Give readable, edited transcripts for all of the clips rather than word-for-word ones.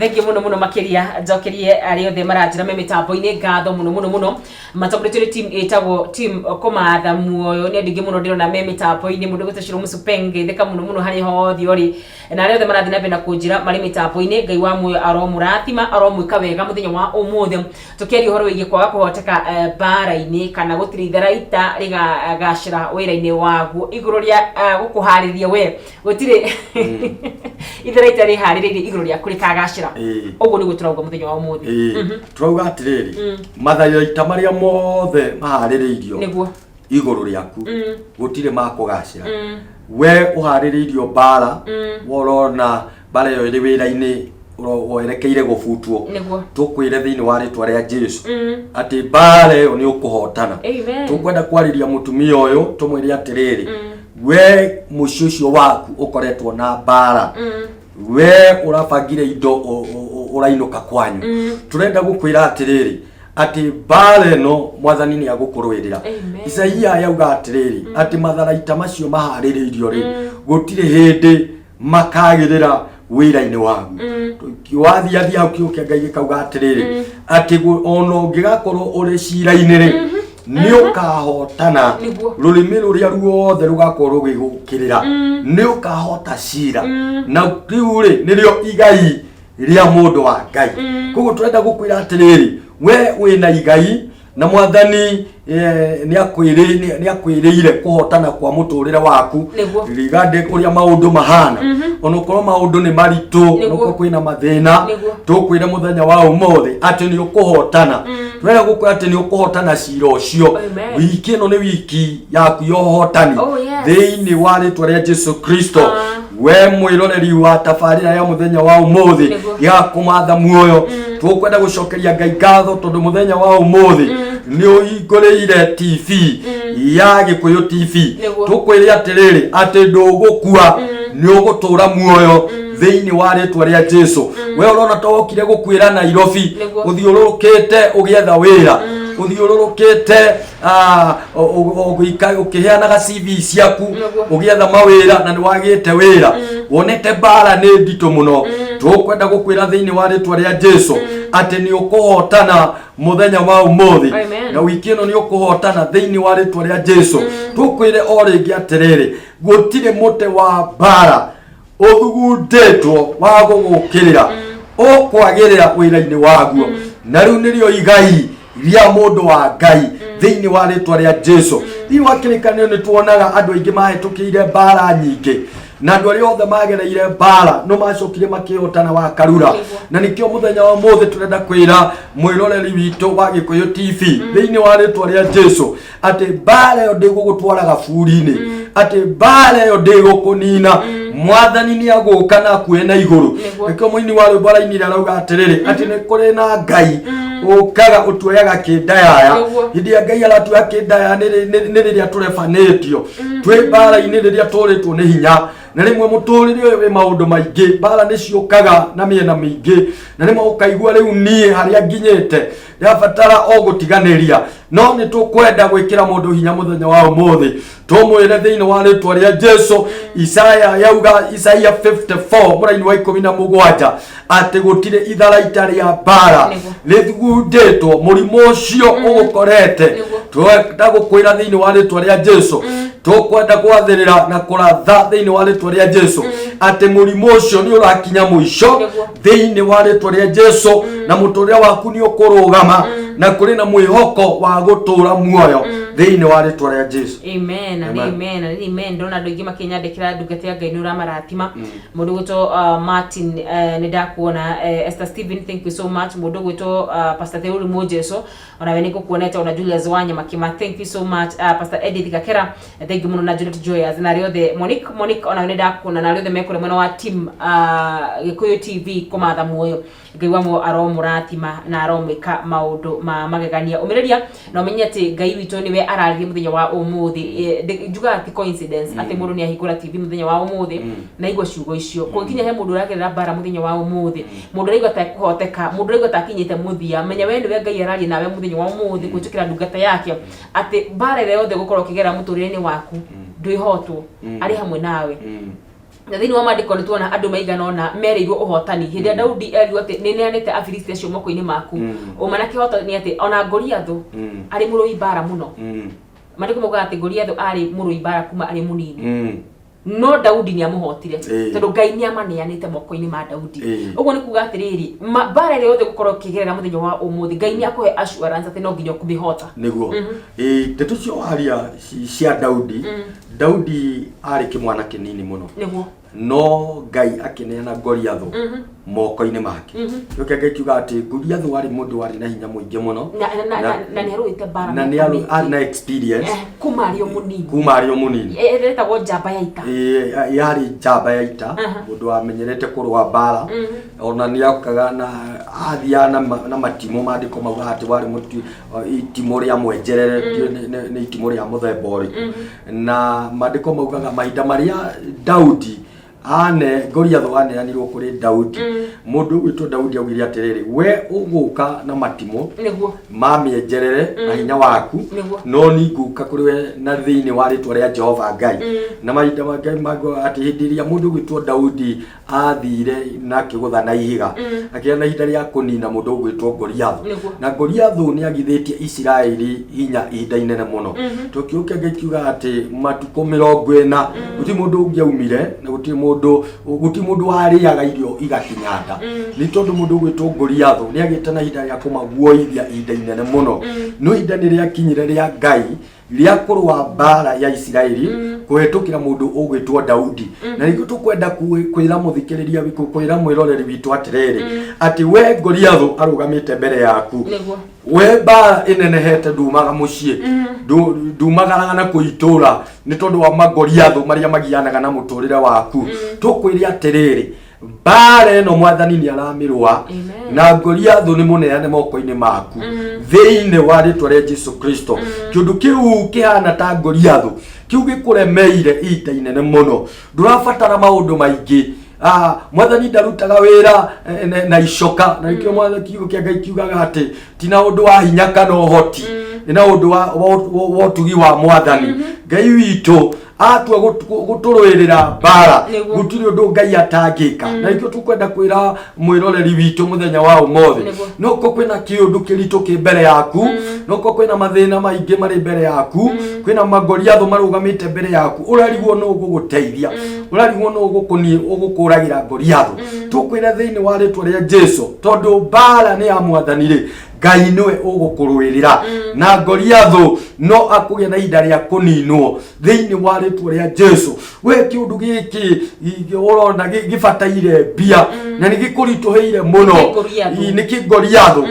Thengiũ mũno mũno makĩria. Njokerie arĩa othe maranjĩra me mĩtambo-inĩ ngatho mũno mũno mũno. Matongoretio nĩ team ĩtagwo team kũmatha muoyo. Nĩ andũ aingĩ mũno ndĩrona me mĩtambo-inĩ. Mũndũ ũgwĩtwo Shiro Mũsupenge, theka mũno mũno harĩa hothe ũrĩ. Na arĩa othe marathiĩ na mbere na kũnjĩra marĩ mĩtambo-inĩ, Ngai wa muoyo aromũrathima, aromwĩka wega mũthenya wa ũmũthĩ. Tũkĩaria ũhoro wĩgiĩ kwaga kũhoteka mbara-inĩ kana gũtirĩ itharaita rĩgagacĩra wĩra-inĩ waguo igũrũ rĩa gũkũharĩria we gũtirĩ itharaita rĩharĩrĩirie igũrũ rĩaku rĩkagacĩra. Ũguo nĩguo tũrauga mũthenya wa ũmũthĩ. Tũrauga atĩrĩrĩ, matharaita marĩa mothe maharĩrĩirio igũrũ rĩaku gũtirĩ makũgacĩra. We ũharĩrĩirio mbara, worona mbara ĩyo ĩrĩ wĩra-inĩ werekeire gũbutwo, tũkwĩre thĩinĩ wa rĩtwa rĩa Jesu atĩ mbara ĩyo nĩ ũkũhotana. Amen. Tũkwenda kwarĩria mũtumia ũyũ tũmwĩre atĩrĩrĩ, we mũciĩ ũcio waku ũkoretwo na mbara, we ũrabangire indo ũrainũka kwanyu, tũrenda gũkwĩra atĩrĩrĩ atĩ mbara ĩno Mwathani nĩ agũkũrũĩrĩra. Amen. Isaia yauga atĩrĩrĩ atĩ matharaita macio maharĩrĩirio rĩ, gũtirĩ hĩndĩ makagĩrĩra wĩra-inĩ wagu. Wathiathia hau kiugo kĩa Ngai gĩkauga atĩrĩrĩ atĩ ona ũngĩgakorwo ũrĩ cira-inĩ rĩ, nĩ ũkahotana. Rũrĩmĩ rũrĩa ruothe rũgakorwo rũgĩgũkĩrĩra, nĩ ũkahota cira, na rĩu rĩ nĩrĩo igai rĩa mũndũ wa Ngai. Koguo tũrenda gũkwĩra atĩrĩrĩ, we wĩna igai na Mwathani nĩ akwĩrĩire kũhotana kwa mũtũrĩre waku rigande ũrĩa maũndũ mahana, onokorwo maũndũ nĩ maritũ, onokorwo kwĩna mathĩna. Tũkwĩre mũthenya wa ũmũthĩ atĩ nĩ ũkũhotana. Tũrenda gũkwĩra atĩ nĩ ũkũhotana cira ũcio. Amen. Wiki ĩno nĩ wiki yaku ya ũhotani thĩinĩ wa rĩtwa rĩa Jesu Kristo. We mwĩroreri wa tabarĩra ya mũthenya wa ũmũthĩ ya kũmatha muoyo, tũkwenda gũcokeria Ngai ngatho tondũ mũthenya wa ũmũthĩ nĩ ũhingũrĩire TV ya Gĩkũyũ TV. Tũkwĩre atĩrĩrĩ atĩ ndũgũkua, nĩ ũgũtũra muoyo thĩinĩ wa rĩtwa rĩa Jesu. We ũrona ta wokire gũkuĩra Nairobi, ũthiũrũrũkĩte ũgĩetha wĩra, ũthiũrũrũkĩte ũkĩheanaga CV ciaku ũgĩetha mawĩra na nĩ wagĩte wĩra, wonete mbara nĩ nditũ mũno, tũkwenda gũkwĩra thĩinĩ wa rĩtwa rĩa Jesu atĩ nĩ ũkũhotana mũthenya wa ũmũthĩ. Amen. Na wiki ĩno nĩ ũkũhotana thĩinĩ wa rĩtwa rĩa Jesu. Tũkwĩre o rĩngĩ atĩrĩrĩ, gũtirĩ mũtĩ wa mbara ũthugundĩtwo wa gũgũkĩrĩra ũkwagĩrĩra wĩra-inĩ waguo, na rĩu nĩrĩo igai rĩa mũndũ wa Ngai thĩinĩ wa rĩtwa rĩa Jesu. Thĩinĩ wa kĩrĩkanĩro nĩ tuonaga andũ aingĩ mahĩtũkĩire mbara nyingĩ, na andũ arĩa othe magereire mbara no macokire makĩhotana wa karura. Na nĩkĩo mũthenya wa ũmũthĩ tũrenda kwĩra mwĩroreri witũ wa Gĩkũyũ TV thĩinĩ wa rĩtwa rĩa Jesu atĩ mbara ĩyo ndĩgũgũtwara gaburi-inĩ, atĩ mbara ĩyo ndĩgũkũnina. Mwathani nĩ agũka na akuhe na igũrũ. Nĩkĩo mũini wa rwĩmbo arainire arauga atĩrĩrĩ atĩ nĩ kũrĩ na Ngai ũkaga ũtuoyaga kĩndayaya. Hĩndĩ ĩrĩa Ngai aratuoya kĩndaya nĩ rĩrĩa tũrebanĩtio twĩ mbara-inĩ, rĩrĩa tũrĩtwo nĩ hinya. Na rĩmwe mũtũrĩre ũyũ wĩ maũndũ maingĩ, mbara nĩ ciũkaga na mĩena mĩingĩ, na rĩmwe ũkaigua rĩu niĩ harĩa nginyĩte ndĩrabatara o gũtiganĩria. No nĩ tũkwenda gwĩkĩra mũndũ hinya mũthenya wa ũmũthĩ, tũmwĩre thĩinĩ wa rĩtwa rĩa Jesu, Isaya yauga, Isaia 54 mũraini wa 17, atĩ gũtirĩ itharaita rĩa mbara rĩthugundĩtwo mũrimũ ũcio ũgũkorete. Twenda gũkwĩra thĩinĩ wa rĩtwa rĩa Jesu, tũkwenda gwathĩrĩra na kũratha thĩinĩ wa rĩtwa rĩa Jesu atĩ mũrimũ ũcio nĩ ũrakinya mũico thĩinĩ wa rĩtwa rĩa Jesu, na mũtũrĩre waku nĩ ũkũrũgama na kũrĩ na mwĩhoko wa gũtũra muoyo thĩinĩ wa rĩtwa rĩa Jesu. Amen and Amen. amen and amen. Ndona andũ aingĩ makĩnyandĩkĩra, ndungata ya Ngai nĩ ũramarathima. Mũndũ gwĩtwo Martin, nĩ ndakuona. Esther Stephen, thank you so much. Mũndũ gwĩtwo Pastor Theuri Mũjeso, onawe nĩ ngũkuonete. Ona Julius Wanyama Kima, thank you so much. Pastor Edith Gakera, thank you mũno, na Juliet Joyers na arĩa othe, Monique, onawe nĩ ndakuona, na arĩa othe mekũrĩa mwena wa team Gĩkũyũ TV kũmatha muoyo. Ngai wa muoyo aromũrathima na aromwĩka maũndũ ma magegania. Ũmĩrĩria na ũmenye atĩ Ngai witũ nĩwe araririe mũthenya wa ũmũthĩ. Njugaga ti coincidence atĩ mũndũ nĩ ahingũra TV mũthenya wa ũmũthĩ na aigua ciugo icio. Kũngĩkinya he mũndũ ũragerera mbara mũthenya wa ũmũthĩ, mũndũ ũraigua ta ekũhoteka, mũndũ ũraigua ta akinyĩte mũthia, menya we nĩwe Ngai araria nawe mũthenya wa ũmũthĩ kũhĩtũkĩra ndungata yake, atĩ mbara ĩrĩa yothe ũgũkorwo ũkĩgerera mũtũrĩre-inĩ waku ndwĩhotwo, arĩ hamwe nawe. Na thĩinĩ wa maandĩko nĩ tuona andũ maigana ũna merĩirwo ũhotani hĩndĩ ĩrĩa Daudi erirwo atĩ nĩ neanĩte Afilisti acio moko-inĩ maku. Ũma na kĩhoto nĩ atĩ ona Goliathũ arĩ mũrũi mbara mũno, maandĩko maugaga atĩ Goliathũ arĩ mũrũi mbara kuma arĩ mũnini, no Daudi nĩ amũhotire, tondũ Ngai nĩ amaneanĩte moko-inĩ ma Daudi. Ũguo nĩ kuga atĩrĩrĩ, mbara ĩrĩa yothe ũgũkorwo ũkĩgerera mũthenya wa ũmũthĩ, Ngai nĩ akũhe assurance atĩ no nginya ũkũmĩhota. Nĩguo. Ĩĩ, ndeto cio waria cia Daudi, Daudi arĩ kĩmwana kĩnini mũno, no Ngai akĩneana Goliathũ moko-inĩ make. Nĩkĩo Ngai kiuga atĩ Goliathũ arĩ mũndũ warĩ na hinya mũingĩ mũno. Na nĩ arũĩte mbara na nĩ mĩaka arĩ mĩingĩ. arĩ na experience. Kuma arĩ o mũnini. Kuma arĩ o mũnini. Etagwo njamba ya ita. Ĩĩ, yarĩ njamba ya ita, mũndũ wamenyerete kũrũa mbara. Ona nĩ okaga na athiaga na matimũ. Maandĩko maugaga atĩ warĩ itimũ rĩa mwenjerere, ndiũĩ nĩ itimũ rĩa mũthemba ũrĩkũ. Na maandĩko maugaga mahinda marĩa Daudi ane Goliathũ aneanirwo kũrĩ Daudi, mũndũ ũgwĩtwo Daudi augire atĩrĩrĩ, we ũgũka na matimũ ma mĩenjerere na hinya waku, no ni ngũka kũrĩ we na thĩinĩ wa rĩtwa rĩa Jehova Ngai. Na mahinda mangĩ maugaga atĩ hĩndĩ ĩrĩa mũndũ ũgwĩtwo Daudi athire na akĩgũtha na ihiga, akĩgĩa na ihinda rĩa kũnina mũndũ ũgwĩtwo Goliathũ. Na Goliathũ nĩ agithĩtie Isiraeli hinya ihinda inene mũno. Tondũ kiugo kĩa Ngai kiugaga atĩ matukũ 40 gũtirĩ mũndũ ũngĩaumire na gũtirĩ mũndũ warĩaga irio igakinya nda, nĩ tondũ mũndũ ũgwĩtwo Goliathũ nĩ agĩte na ihinda rĩa kũmaguoithia ihinda inene mũno. No ihinda nĩ rĩakinyire rĩa Ngai rĩa kũrũa mbara ya Isiraeli kũhetũkĩra mũndũ ũgwĩtwo Daudi. Na nĩkĩo tũkwenda kwĩra mũthikĩrĩria witũ, kwĩra mwĩroreri witũ atĩrĩrĩ, atĩ we Goliathũ arũgamĩte mbere yaku, we mbara ĩnenehete, ndumaga mũciĩ, ndumagaraga na kũ itũra nĩ tondũ wa magoriathũ marĩa magianaga na mũtũrĩre waku, tũkwĩre atĩrĩrĩ, mbara ĩno Mwathani nĩ aramĩrũa. Amen. Na Goliathũ nĩ mũneane moko-inĩ maku thĩinĩ wa rĩtwa rĩa Jesu Kristo. Kĩũndũ kĩu kĩhana ta Goliathũ kĩu gĩkũremeire ihinda inene mũno, ndũrabatara maũndũ maingĩ. Mwathani ndarutaga wĩra na icoka, na nĩkĩo Mwathani kiugo kĩa Ngai kiugaga atĩ ti na ũndũ wa hinya kana ũhoti, nĩ na ũndũ wa ũtugi wa Mwathani Ngai witũ atua gũtũrũĩrĩra mbara. Gũtirĩ ũndũ Ngai atangĩka. Na nĩkĩo tũkwenda kwĩra mwĩroreri witũ mũthenya wa ũmũthĩ, noko kwĩna kĩũndũ kĩritũ kĩ mbere yaku, noko kwĩna mathĩna maingĩ marĩ mbere yaku, kwĩna magoriathũ marũgamĩte mbere yaku, ũrarigwo nũ ũgũgũteithia, ũrarigwo nũ ũgũkũni ũgũkũragĩra Goliathũ, tũkwĩra thĩinĩ wa rĩtwa rĩa Jesu, tondũ mbara nĩ ya Mwathani rĩ, Ngai nĩwe ũgũkũrũĩrĩra na Goliathũ no akũgĩa na ihinda rĩa kũninwo thĩinĩ wa rĩtwa rĩa Jesu. We kĩũndũ gĩkĩ ũrona gĩbataire mbia na nĩ gĩkũritũhĩire mũno. Nĩ Goliathũ. Nĩ kĩ Goliathũ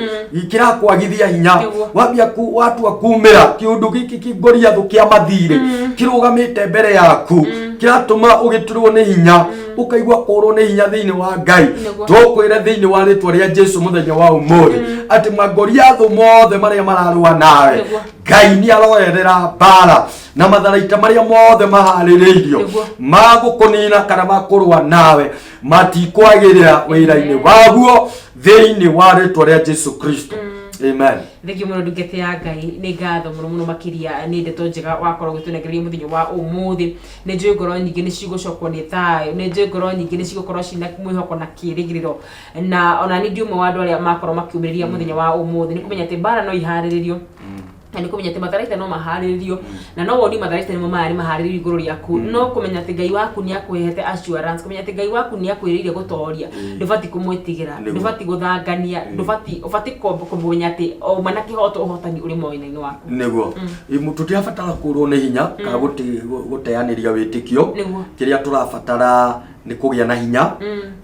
kĩrakwagithia hinya. Wambia watua kumĩra kĩũndũ gĩkĩ kĩ Goliathũ kĩa mathirĩ kĩrũgamĩte mbere yaku, kĩratũma ũgĩturwo nĩ hinya, ũkaigua kũrwo nĩ hinya thĩinĩ wa Ngai, tũkwĩre thĩinĩ wa rĩtwa rĩa Jesu mũthenya wa ũmũthĩ atĩ magoriathũ mothe marĩa mararũa nawe, Ngai nĩ aroerera mbara na matharaita marĩa mothe maharĩrĩirio magũkũnina kana makũrũa nawe matikwagĩrĩra wĩra-inĩ waguo thĩinĩ wa rĩtwa rĩa Jesu Kristo. Amen. Thengiũ mũno, ndungata ya Ngai. Nĩ ngatho mũno mũno makĩria nĩ ndeto njega wakorwo ũgĩtũnengereria mũthenya wa ũmũthĩ. Nĩ njũĩ ngoro nyingĩ nĩ cigũcokwo nĩ thayũ, nĩ njũĩ ngoro nyingĩ nĩ cigũkorwo cina mwĩhoko na kĩrĩgĩrĩro, na ona niĩ ndi ũmwe wa andũ arĩa makorwo makĩũmĩrĩria mũthenya wa ũmũthĩ nĩ kũmenya atĩ mbara no iharĩrĩrio, na nĩ kũmenya atĩ matharaita no maharĩrĩrio, na no woni matharaita nĩmo maya nĩ maharĩrĩrio igũrũ rĩaku, no kũmenya atĩ Ngai waku nĩ akũhete assurance, kũmenya atĩ Ngai waku nĩ akwĩrĩire gũtoria, ndũbatiĩ kũmwĩtigĩra, ndũbatiĩ gũthangania, ndũbatiĩ, ũbatiĩ kũmenya atĩ uma na kĩhoto, ũhotani ũrĩ mwena-inĩ waku. Nĩguo. Tũtirabatara kũrwo nĩ hinya kana gũteanĩria wĩtĩkio. Kĩrĩa tũrabatara nĩ kũgĩa na hinya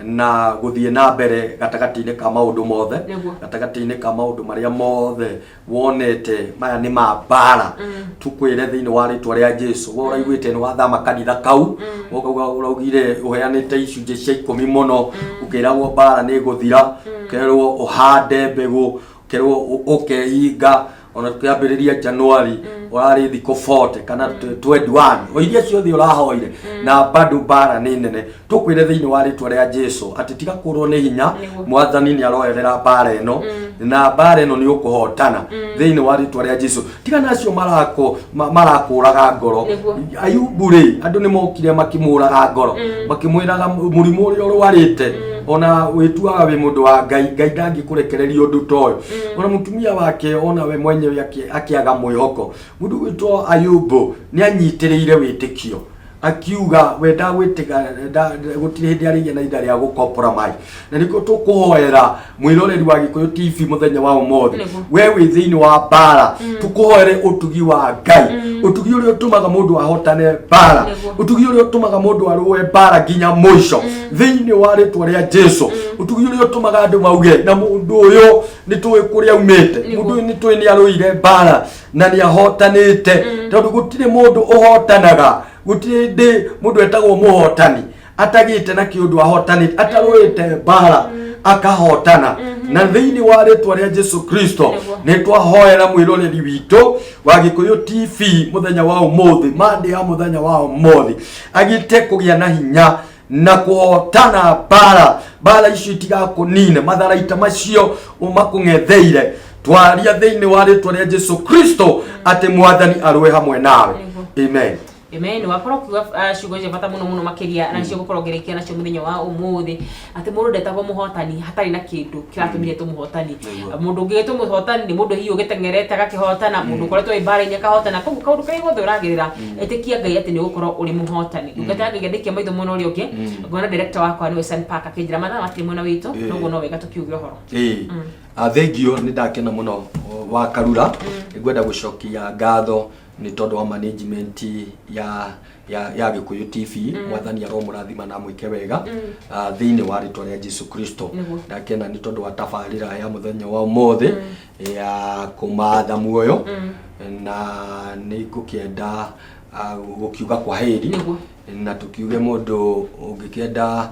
na gũthiĩ na mbere gatagatĩ-inĩ ka maũndũ mothe, gatagatĩ-inĩ ka maũndũ marĩa mothe wonete maya nĩ ma mbara. Tukwĩre thĩinĩ wa rĩtwa rĩa Jesu, we ũraiguĩte nĩ wathama kanitha kau, ũkauga ũraugire ũheanĩte icunjĩ cia 10 mũno, ũkĩragwo mbara nĩ ĩgũthira, ũkerwo ũhande mbegũ, ũkerwo ũkehinga ona tũkĩambĩrĩria Januari. Ũrarĩ thikũ 40 kana 21, o iria ciothe ũrahoire na bado mbara nĩ nene, tũkwĩre thĩinĩ wa rĩtwa rĩa Jesu atĩ tiga kũrwo nĩ hinya. Mwathani nĩ aroerera mbara ĩno, na mbara ĩno nĩ ũkũhotana thĩinĩ wa rĩtwa rĩa Jesu. Tiga nacio marakũraga ngoro. Ayubu rĩ, andũ nĩ mokire makĩmũraga ngoro, makĩmwĩraga mũrimũ ũrĩa ũrwarĩte, ona wĩtuaga wĩ mũndũ wa Ngai, Ngai ndangĩkũrekereria ũndũ ta ũyũ. Ona mũtumia wake, ona we mwenyewe akĩaga mwĩhoko. Mũndũ gwĩtwo Ayubu nĩ anyitĩrĩire wĩtĩkio, akiuga we ndagwĩtĩka gũtirĩ hĩndĩ arĩgĩa na ihinda rĩa gũcompromise. Na nĩkĩo tũkũhoera mwĩroreri wa Gĩkũyũ TV mũthenya wa ũmũthĩ. We wĩ thĩinĩ wa mbara, tũkũhoere ũtugi wa Ngai, ũtugi ũrĩa ũtũmaga mũndũ ahotane mbara, ũtugi ũrĩa ũtũmaga mũndũ arũe mbara nginya mũico thĩinĩ wa rĩtwa rĩa Jesu, ũtugi ũrĩa ũtũmaga andũ mauge na mũndũ ũyũ nĩ tũĩ kũrĩa aumĩte, mũndũ ũyũ nĩ tũĩ nĩ arũire mbara na nĩ ahotanĩte, tondũ gũtirĩ mũndũ ũhotanaga, gũtirĩ hĩndĩ mũndũ etagwo mũhotani atagĩte na kĩũndũ ahotanĩte, atarũĩte mbara akahotana. Na thĩinĩ wa rĩtwa rĩa Jesu Kristo, nĩ twahoera mwĩroreri witũ wa Gĩkũyũ TV mũthenya wa ũmũthĩ, mande ya mũthenya wa ũmũthĩ, agĩte kũgĩa na hinya na kũhotana mbara. Mbara icio itigakũnine, matharaita macio ũmakũng'etheire, twaria thĩinĩ wa rĩtwa rĩa Jesu Kristo atĩ Mwathani arũe hamwe nawe. Amen. Amen. Wakorwo ũkiuga ciugo cia bata mũno mũno makĩria, na nĩcio ngũkorwo ngĩrĩkia nacio mũthenya wa ũmũthĩ, atĩ mũndũ ndetagwo mũhotani hatarĩ na kĩndũ kĩratũmire etwo mũhotani. Mũndũ ũngĩgĩtwo mũhotani nĩ mũndũ hihi ũgĩteng'erete agakĩhotana, mũndũ ũkoretwo wĩ mbara-inĩ akahotana. Koguo kaũndũ karĩa gothe ũragerera, ĩtĩkia Ngai atĩ nĩ ũgũkorwo ũrĩ mũhotani. Ndungata ya Ngai ngĩandĩkia maitho mwena ũrĩa ũngĩ, ngona director wakwa nĩwe San Park akĩnjĩra mathaa matirĩ mwena witũ, noguo no wega tũkiuge ũhoro. Ĩĩ. Thengio, nĩ ndakena mũno wa Karura. Ngwenda gũcokia ngatho nĩ tondũ wa management ya Gĩkũyũ TV. Mwathani aromũrathima na amwĩke wega thĩinĩ wa rĩtwa rĩa Jesu Kristo. Ndakena nĩ tondũ wa tabarĩra ya mũthenya wa ũmũthĩ ya kũmatha muoyo, na nĩ ngũkĩenda gũkiuga kwa heri, na tukiuge mũndũ ũngĩkĩenda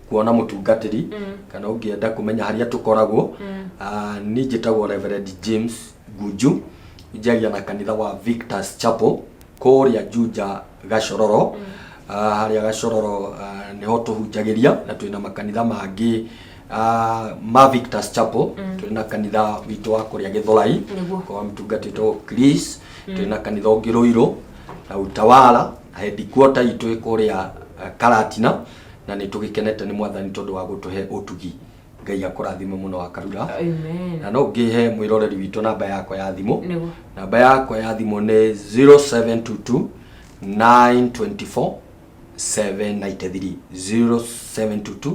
kuona mũtungatĩri kana ũngĩenda kũmenya harĩa tũkoragwo, niĩ njĩtagwo Reverend James Ngunju, njagia na kanitha wa Victors Chapel kũrĩa Juja Gacororo. Harĩa Gacororo nĩho tũhunjagĩria, na twĩna makanitha mangĩ ma Victors Chapel. Twĩna kanitha witũ wa kũrĩa Gĩthũrai kwa mũtungatĩtwo Chris, twĩna kanitha ũngĩ Rũirũ na Utawala, na headquarter itũ ĩ kũrĩa Karatina, na nĩ tũgĩkenete nĩ Mwathani tondũ wa gũtũhe ũtugi. Ngai akũrathime mũno wa Karura. Amen. Na no ngĩhe mwĩroreri witũ namba yakwa ya thimũ. Namba yakwa ya thimũ nĩ 0722 924 793, 0722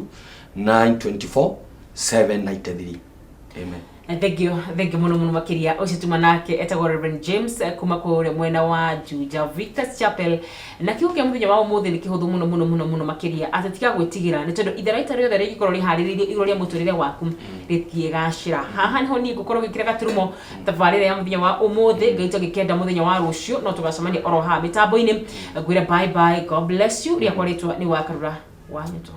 924 793. Amen. Thengio, thengio mũno mũno makĩria. Ũcio tuma nake etagwo Reverend James kuma kũrĩa mwena wa Juja Victors Chapel. Na kiugo kĩa mũthenya wa ũmũthĩ nĩ kĩhũthũ mũno mũno mũno mũno makĩria, atĩ tiga gwĩtigĩra, nĩ tondũ itharaita rĩothe rĩngĩkorwo rĩharĩrĩirio igũrũ rĩa mũtũrĩre waku rĩtiĩgacĩra. Haha nĩho niĩ ngũkorwo ngĩkĩra gaturumo tabarĩra ya mũthenya wa ũmũthĩ. Ngai tũngĩkenda, mũthenya wa rũciũ no tũgacemania oro haha mĩtambo-inĩ. Ngwĩre bye bye, God bless you. Rĩakwa rĩtwa nĩ Wakarura wa Nyoto.